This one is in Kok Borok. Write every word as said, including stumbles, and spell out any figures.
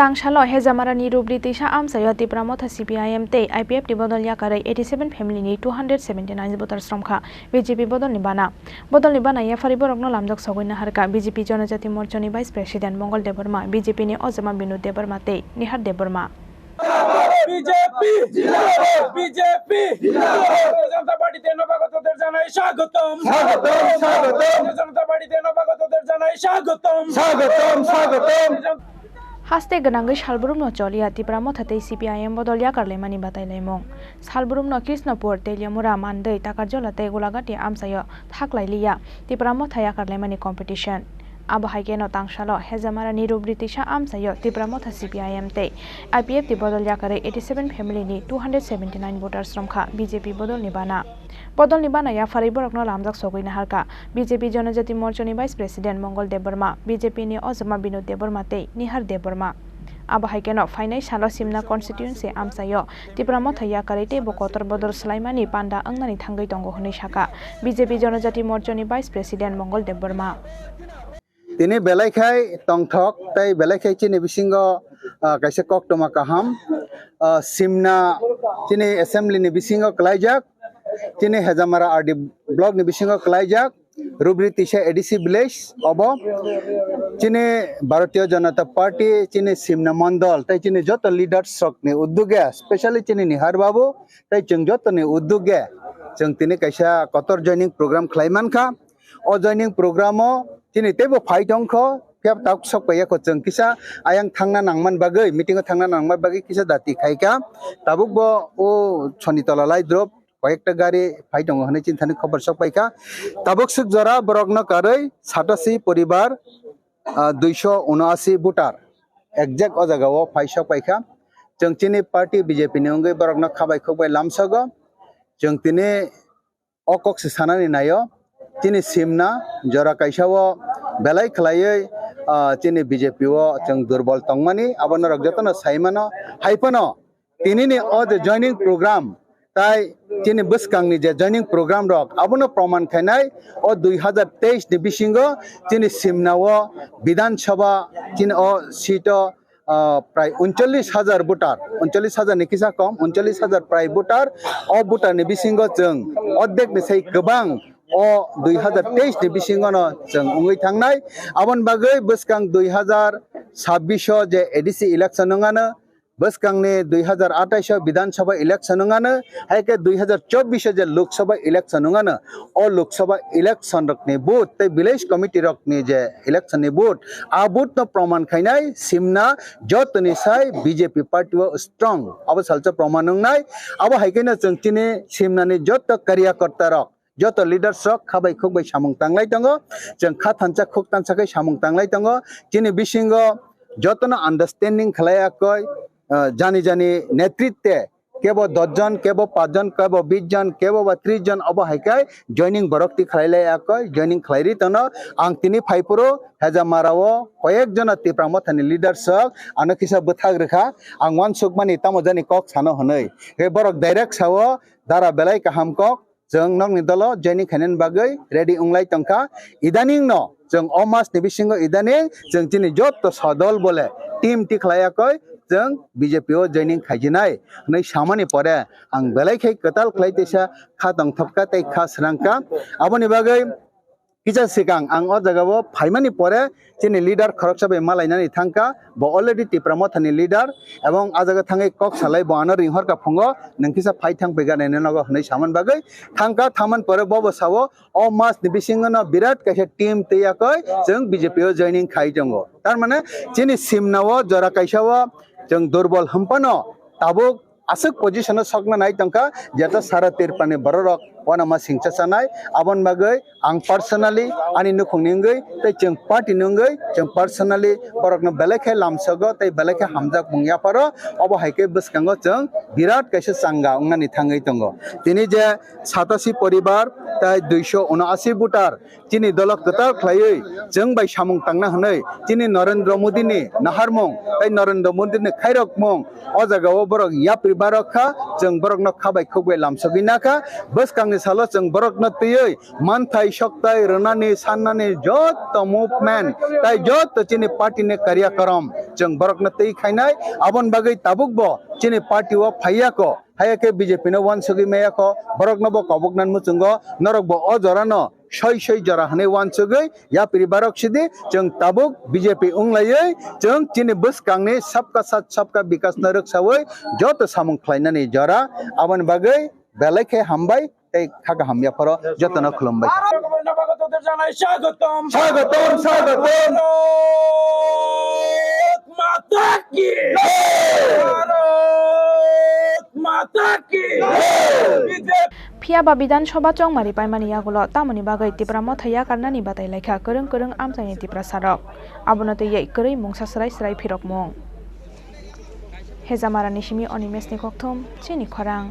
Tangsalo Hejamarani Rubri Tisa amchaio Tipra Motha C P I M tei I P F ni bodol yakarwi eighty seven family ni two hundred seventy nine voters romkha B J P bodolni bana. Bodolni bana yaphari borokno lamjak sogwi naharkha B J P Jonojati Morchani Vice President Mongol Debbarma, B J P ni Ojama Binod Debbarma tei Nihar Debbarma. B J P! B J P! ভারতীয় জনতা পার্টিতে নবাগতদের জানাই স্বাগতম। স্বাগতম, স্বাগতম। ভারতীয় জনতা পার্টিতে নবাগতদের জানাই স্বাগতম। স্বাগতম, স্বাগতম। Haste gwnangwi salbrumno choliya Tipra Motha tei C P I M bodol yakarlaimani batailaimung. Salbrumno Krishnapur, Teliamura, Mandwi, Takarjola tei Golagati amchaio thaklailiya Tipra Motha yakarlaimani competition. Abo hai kheno tangsalo Hejamarani Rubri Tisa amchaio Tipra Motha C P I M tei I P F ni bodol yakarwi eighty seven family ni two hundred seventy nine voters romkha B J P bodolni bana. Bodolni bana yaphari borokno lamjak sogwi naharkha B J P Jonojati Morchani Vice President Mongol Debbarma, B J P ni Ojama Binod Debbarma tei Nihar Debbarma. Abo hai kheno phainai salo Simna constituency amchaio Tipra Motha yakarwi teibo kotor bodol swlaimani panda wngnani thangwi tongo hwnwi sakha B J P Jonojati Morchani Vice President Mongol Debbarma. Tini belai khai tongthok tei belai khai chini bisingo, ah, kaisa koktwma kaham, ah, Simna chini assembly ni bisingo kwlaijak, chini Hejamara R D block ni bisingo kwlaijak, Rubri Tisa A D C village obo chini Bharatiya Janata Party chini Simna Mondol tei chini joto leaders rok ni uduge, specially chini Nihar Babu tei chwng joto ni uduge chwng tini kaisa kotor joining program khlai mankha. O joining program o chini teibo phai tongkho, phiya tabuk sok paiya kho chwng kisa ayang thangna nangman bagwi, meeting o thangna nangman bagwi kisa dati khaikha. Tabuk bo o Sonitola Laidrop koyekta gari phai tongo hwnwi chini thani khobor sok paikha. Tabuk swk jora borokno karwi satasi poribar, ah, duiso unoasi voter exact o jaga o phai sok paikha. Chwng chini party B J P ni wngwi borokno khabai khukbai lamsogo. Chwng tini o kok se sanani naio, chini Simna jora kaisa o belai khwlaiwi, ah, chini B J P o chwng durbol tongmani, abo norok jotono sai mano. Hai phano tinini o je joining program tai chini bwskangni je joining program rok abono proman khainai, o dui hazar teis ni bisingo chini Simna o Bidhan Sabha chini o seat o ah, prai uncholish hajar voter, uncholish hajar ni kisa kom, uncholish hajar prai voter, o voter ni bisingo chwng ordek ni sai kwbang o dui hazar teis ni bisingo no chwng wngwi thangnai. Aboni bagwi bwskang dui hazar sabbish o je A D C election wngano, bwskang ni dui hazar atais o Bidhan Sabha election wngano, hai khe dui hazar chobbish o je Lok Sabha election wngano, o Lok Sabha election rok ni vote tei village committee rok ni je election ni vote, a vote no proman khainai Simna jotoni sai B J P party o strong. Abo salsa proman wngnai. Abo hai khe no chwng chini Simna ni joto karyakarta rok, joto leaders rok khabai khukbai samung tanglai tongo. Chwng kha thansa khuk thansa khe samung tanglai tongo. Chini bisingo jotono understanding khlai akoi, ah, jani jani netritwe kebo dos jon, kebo paanch jon, kebo bis jon, kebo ba tris jon, obo hai khe joining borok ti khlai lai akoi, joining khlai ri tono. Ang tini phai phuru Hejamara o koyek jona Tipra Motha ni leaders rok ano kisa bwthak rwkha, ang uansuk mani tamo jani kok sano hwnwi. He borok direct sao, dara belai kaham kok, chwng nokni dolo joining khainani bagwi ready wnglai tongkha. Idaning no chwng o mas ni bisingo idaning chwng chini joto sodol bole team ti khlai akoi chwng B J P o joining khaijinai hwnwi samani pore ang belai khai kwtal khlai teisa kha tongthokka tei kha srangka. Aboni bagwi kisa swkang ang o jaga o phaimani pore chini leader khoroksa bai malainani thangkha, bo already Tipra Motha ni leader, ebong a jaga thangwi kok salai bo ano ringhorkha phungo, nwng kisa phai thang phaikha nini nogo hwnwi samani bagwi thangkha. Thaman pore bo bo sao, o mas ni bisingo no birat kaisa team twi yakoi chwng B J P o joining khai tongo. Tar mane chini Simna o jora kaisa o chwng durbol hwnphano tabuk aswk position o sokna nai tongkha, jeto sara Tripura ni borok rok uanama singcha chanai. Aboni bagwi ang personally ani nukhung ni wngwi tei chwng party ni wngwi chwng personally borok no belai khe lamsogo tei belai khe hamjak mung yapharo. Obo hai khe bwskango chwng birat kaisa changa wngnani thangwi tongo. Tini je satasi poribar tei duiso unoasi voter chini dolo kwtal khlaiwi chwng bai samung tangna hwnwi chini Narendra Modi ni naharmung tei Narendra Modi ni khairokmung o jaga o borok yapri barok kha, chwng borok no kha bai khuk bai lamsogwi nakha. Bwskang Salo chwng borokno twiwi manthai soktai rwnani sannani joto movement tai joto chini party ni karyakorom chwng borokno twi khainai, aboni bagwi tabukbo chini party o phaiyako, hayakhe B J P no wansugwi mayakho, borokno bo koboknani muchungo norokbo o jorano soi soi jora hwnwi wansugwi yapri barok sidi chwng tabuk B J P wnglaiwi chwng chini bwskangni sabka sat sabka bikas no rwksawi joto samung khlainani jora, aboni bagwi belai khe hambai tei kha kaham yapharo jotono khulumbai. স্বাগতম, স্বাগতম। ভারত মাতা কি জয়। ভারত মাতা কি জয়। Phiya ba Bidhan Sabha chongmari paimani yagulo tamoni bagwi Tipra Motha yakarnani batai laikha kwrwng kwrwng amchaini Tiprasarok. Abono twiwi kwrwi mungsa swrai swrai phirokmung. Hejamarani simi Animeshni kokthum, chini khorang.